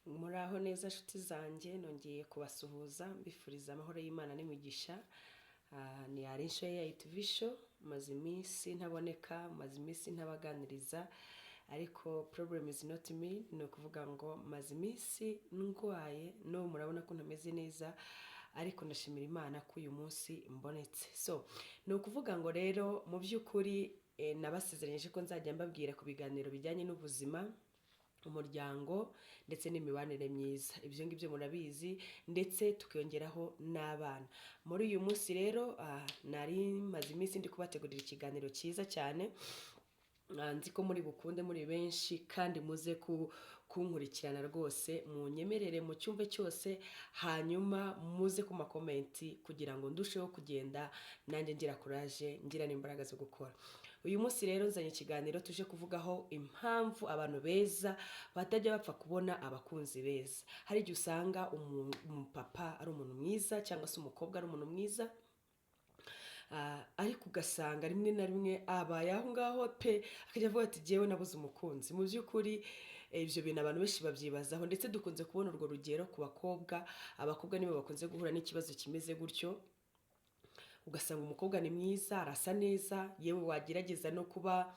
Muraho neza nshuti zanjye, nongeye kubasuhuza mbifuriza amahoro y'Imana n'imigisha. Ni Arinsho ya TV show, maze iminsi ntaboneka, maze iminsi ntabaganiriza, ariko problem is not me, ni ukuvuga ngo maze iminsi ndwaye, n'ubu murabona ko ntameze neza, ariko ndashimira Imana ko uyu munsi mbonetse. So, ni ukuvuga ngo rero mu by'ukuri nabasezeranyije ko nzajya mbabwira ku biganiro bijyanye n'ubuzima, umuryango ndetse n'imibanire myiza. Ibyo ngibyo murabizi, ndetse tukiyongeraho n'abana. Muri uyu munsi rero nari maze iminsi ndi kubategurira ikiganiro cyiza cyane. Nzi ko muri bukunde muri benshi kandi muze kunkurikirana rwose, munyemerere mu cyumve cyose, hanyuma muze ku ma comment kugira ngo ndusheho kugenda nanjye ngira courage, ngira n'imbaraga zo gukora. Uyu munsi rero nzanye ikiganiro tuje kuvugaho impamvu abantu beza batajya bapfa kubona abakunzi beza. Hari igihe usanga umupapa ari umuntu mwiza cyangwa se umukobwa ari umuntu mwiza, ariko ugasanga rimwe na rimwe abaye aho ngaho pe, akajya avuga ati: "Jyewe nabuze umukunzi." Mu by'ukuri ibyo bintu abantu benshi babyibazaho, ndetse dukunze kubona urwo rugero ku bakobwa. Abakobwa nibo bakunze guhura n'ikibazo kimeze gutyo. Ugasanga umukobwa ni mwiza, arasa neza, yewe wagerageza no kuba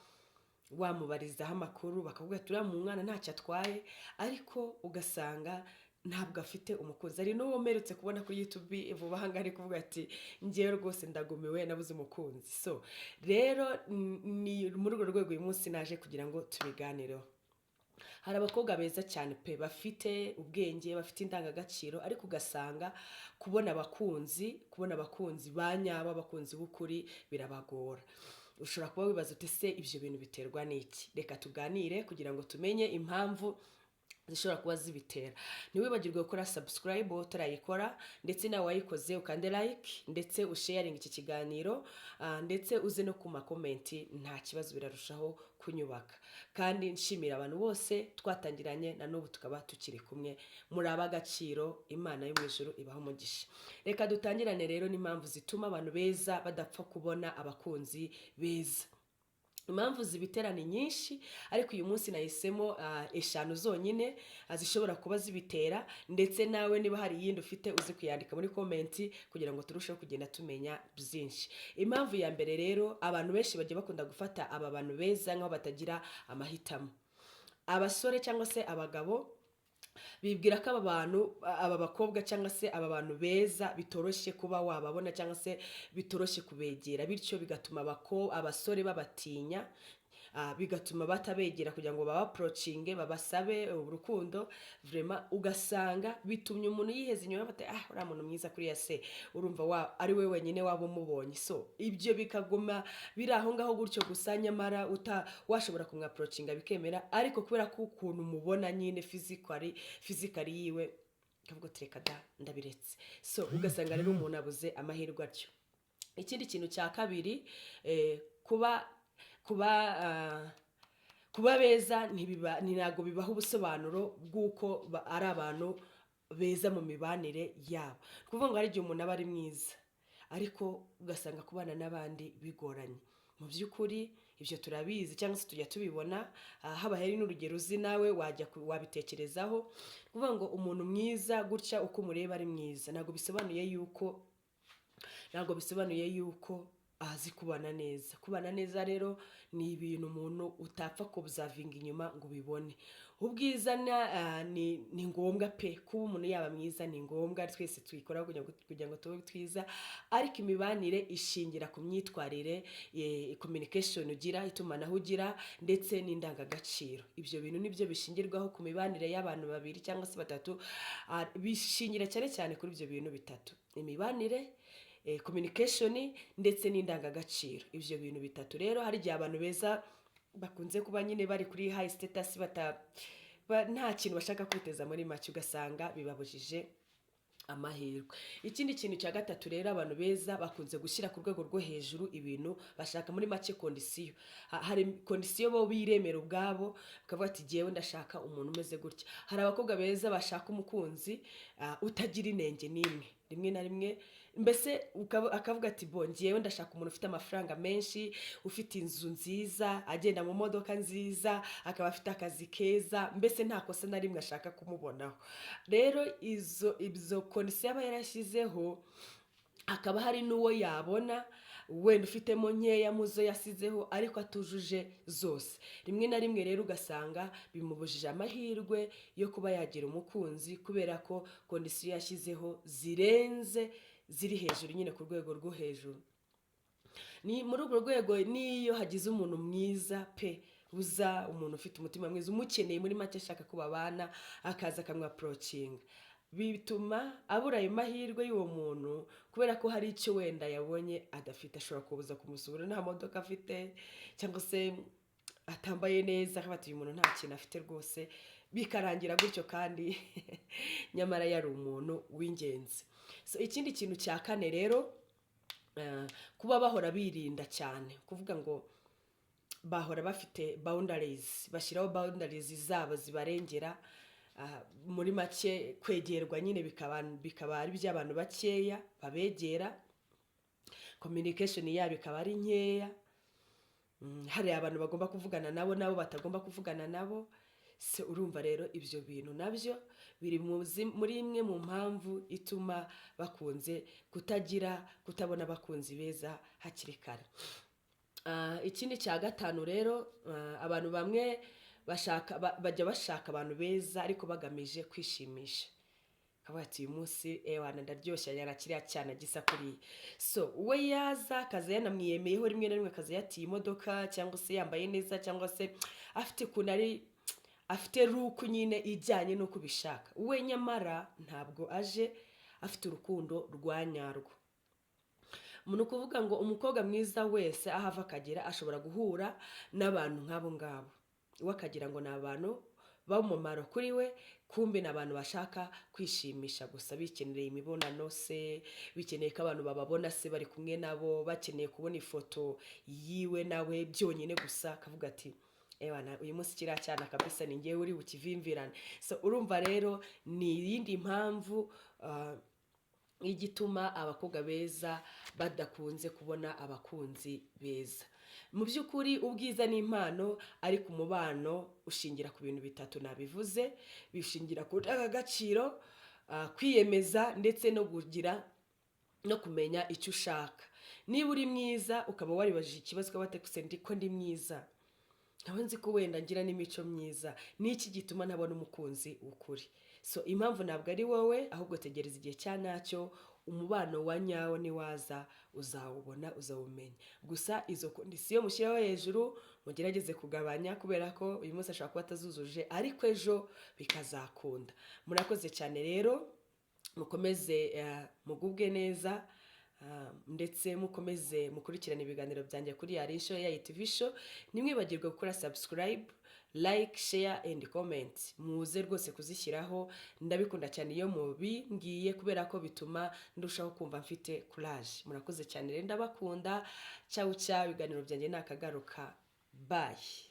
wamubarizaho amakuru bakavuga ati: "Uriya mwana ntacyo atwaye," ariko ugasanga ntabwo afite umukunzi. Hari n'uwo mperutse kubona kuri YouTube vuba aha ngaha ari kuvuga ati: "Njyewe rwose ndagumiwe, nabuze umukunzi." So rero ni muri urwo rwego uyu munsi naje kugira ngo tubiganireho. Hari abakobwa beza cyane pe, bafite ubwenge, bafite indangagaciro, ariko ugasanga kubona abakunzi ba nyabo, abakunzi b'ukuri, birabagora. Ushobora kuba wibaza uti: "Se ibyo bintu biterwa n'iki?" Reka tuganire kugira ngo tumenye impamvu zishobora kuba zibitera. Ntiwibagirwe gukora subscribe wowe utarayikora, ndetse nawe wayikoze ukande like, ndetse usharinge iki kiganiro, ndetse uze no ku ma comment, nta kibazo, birarushaho kunyubaka. Kandi nshimira abantu bose twatangiranye na n'ubu tukaba tukiri kumwe. Muri ab'agaciro, Imana yo mu ijuru ibaha umugisha. Reka dutangirane rero n'impamvu zituma abantu beza badapfa kubona abakunzi beza. Impamvu zibitera ni nyinshi, ariko uyu munsi nahisemo eshanu zonyine zishobora kuba zibitera, ndetse nawe niba hari iyindi ufite uzi kuyandika muri comment kugira ngo turusheho kugenda tumenya byinshi. Impamvu ya mbere rero, abantu benshi bajya bakunda gufata aba bantu beza nk'aho batagira amahitamo. Abasore cyangwa se abagabo bibwira ko aba bantu, aba bakobwa cyangwa se aba bantu beza bitoroshye kuba wababona cyangwa se bitoroshye kubegera, bityo bigatuma abasore babatinya, bigatuma batabegera kugira ngo babaapproachinge, babasabe urukundo. Vraiment ugasanga bitumye umuntu yiheza inyuma, bati: "Ah, uriya muntu mwiza kuriya se, urumva wa ari we wenyine waba umubonye?" So ibyo bikaguma biri aho ngaho gutyo gusa, nyamara uta washobora kumwapproachinga bikemera, ariko kubera ko ukuntu umubona nyine physically yiwe, ukavuga uti: "Reka da, ndabiretse." So ugasanga rero umuntu abuze amahirwe atyo. Ikindi kintu cya kabiri, kuba beza ntabwo bibaha ubusobanuro bw'uko ari abantu beza mu mibanire yabo. Ni ukuvuga ngo hari igihe umuntu aba ari mwiza, ariko ugasanga kubana n'abandi bigoranye. Mu by'ukuri ibyo turabizi cyangwa se tujya tubibona, haba hari n'urugero uzi nawe wajya wabitekerezaho. Ni ukuvuga ngo umuntu mwiza gutya, uko umureba ari mwiza, ntabwo bisobanuye yuko azi kubana neza. Kubana neza rero ni ibintu umuntu utapfa kuobservinga inyuma ngo ubibone. Ubwiza ni ngombwa pe, kuba umuntu yaba mwiza ni ngombwa, twese tuyikora kugira ngo tube twiza, ariko imibanire ishingira ku myitwarire, communication ugira, itumanaho ugira, ndetse n'indangagaciro. Ibyo bintu nibyo bishingirwaho ku mibanire y'abantu babiri cyangwa se batatu. Bishingira cyane cyane kuri ibyo bintu bitatu: imibanire, communication ndetse n'indangagaciro. Ibyo bintu bitatu rero, hari igihe abantu beza bakunze kuba nyine bari kuri high status nta kintu bashaka kwiteza muri make, ugasanga bibabujije amahirwe. Ikindi kintu cya gatatu rero, abantu beza bakunze gushyira ku rwego rwo hejuru ibintu bashaka, muri make condition. Hari condition bo biremera ubwabo, bakavuga ati: "Jyewe ndashaka umuntu umeze gutya." Hari abakobwa beza bashaka umukunzi utagira inenge n'imwe. Rimwe na rimwe mbese akavuga ati: "Bo ngewe ndashaka umuntu ufite amafaranga menshi, ufite inzu nziza, agenda mu modoka nziza, akaba afite akazi keza", mbese nta kosa na rimwe ashaka kumubonaho. Rero izo conditions aba yarashyizeho, hakaba hari n'uwo yabona wenda ufitemo nkeya mu zo yasizeho ariko atujuje zose. Rimwe na rimwe rero ugasanga bimubujije amahirwe yo kuba yagira umukunzi, kubera ko conditions yashyizeho zirenze, ziri hejuru nyine, ku rwego rwo hejuru. Ni muri urwo rwego n'iyo hagize umuntu mwiza pe, uza umuntu ufite umutima mwiza, umukeneye, muri make ashaka ko babana, akaza akamwapproachinga, bituma abura ayo mahirwe y'uwo muntu, kubera ko hari icyo wenda yabonye adafite. Ashobora kubuza kumusura nta modoka afite, cyangwa se atambaye neza, akavuga ati: "Uyu muntu nta kintu afite rwose", bikarangira gutyo kandi nyamara yari umuntu w'ingenzi. So, ikindi kintu cya kane rero, kuba bahora birinda cyane, kuvuga ngo bahora bafite boundaries, bashyiraho boundaries zabo zibarengera. Muri make kwegerwa nyine bikaba ari iby'abantu bakeya babegera, communication yabo ikaba ari nkeya. Hari abantu bagomba kuvugana nabo nabo batagomba kuvugana nabo. Se urumva rero ibyo bintu nabyo biri muri imwe mu mpamvu ituma bakunze kutagira, kutabona abakunzi beza hakiri kare. Ikindi cya gatanu rero, abantu bamwe bashaka bajya bashaka abantu beza ariko bagamije kwishimisha. Akavuga ati: "Uyu munsi ewana ndaryoshya na kiriya cyana gisa kuriya." So we yaza akaza yanamwiyemeyeho, rimwe na rimwe akaza yatiye imodoka, cyangwa se yambaye neza, cyangwa se afite ukuntu ari, afite look nyine ijyanye n'uko ubishaka we, nyamara ntabwo aje afite urukundo rwa nyarwo. Ni ukuvuga ngo umukobwa mwiza wese aho ava akagera ashobora guhura n'abantu nk'abo ngabo, we akagira ngo ni abantu b'umumaro kuri we, kumbe ni abantu bashaka kwishimisha gusa, bikeneye imibonano se, bikeneye ko abantu bababona se bari kumwe nabo, bakeneye kubona ifoto yiwe nawe byonyine gusa, akavuga ati: "Ewana, uyu munsi kiriya cyana kabisa ni ngewe uri bukivimvirane." So urumva rero ni iyindi mpamvu igituma abakobwa beza badakunze kubona abakunzi beza. Mu by'ukuri ubwiza ni impano, ariko umubano ushingira ku bintu bitatu nabivuze: bishingira ku ndangagaciro, kwiyemeza, ndetse no kugira no kumenya icyo ushaka. Niba uri mwiza, ukaba waribajije ikibazo ukaba watekuse ndi ko ndi mwiza, nkaba nzi ko wenda ngira n'imico myiza, ni iki gituma ntabona umukunzi w'ukuri? So impamvu ntabwo ari wowe, ahubwo tegereza igihe cya nyacyo. Umubano wa nyawo niwaza uzawubona, uzawumenya. Gusa izo conditions mushyiraho hejuru mugerageze kugabanya, kubera ko uyu munsi ashobora kuba atazujuje ariko ejo bikazakunda. Murakoze cyane rero, mukomeze mugubwe neza, ndetse mukomeze mukurikirane ibiganiro byanjye kuri Arisho ya TV Show. Ntimwibagirwe gukora subscribe, like, share and comment. Muze rwose kuzishyiraho, ndabikunda cyane iyo mubimbwiye, kubera ko bituma ndushaho kumva mfite courage. Murakoze cyane rero, ndabakunda. Ciao ciao, ibiganiro byanjye nakagaruka. Bye.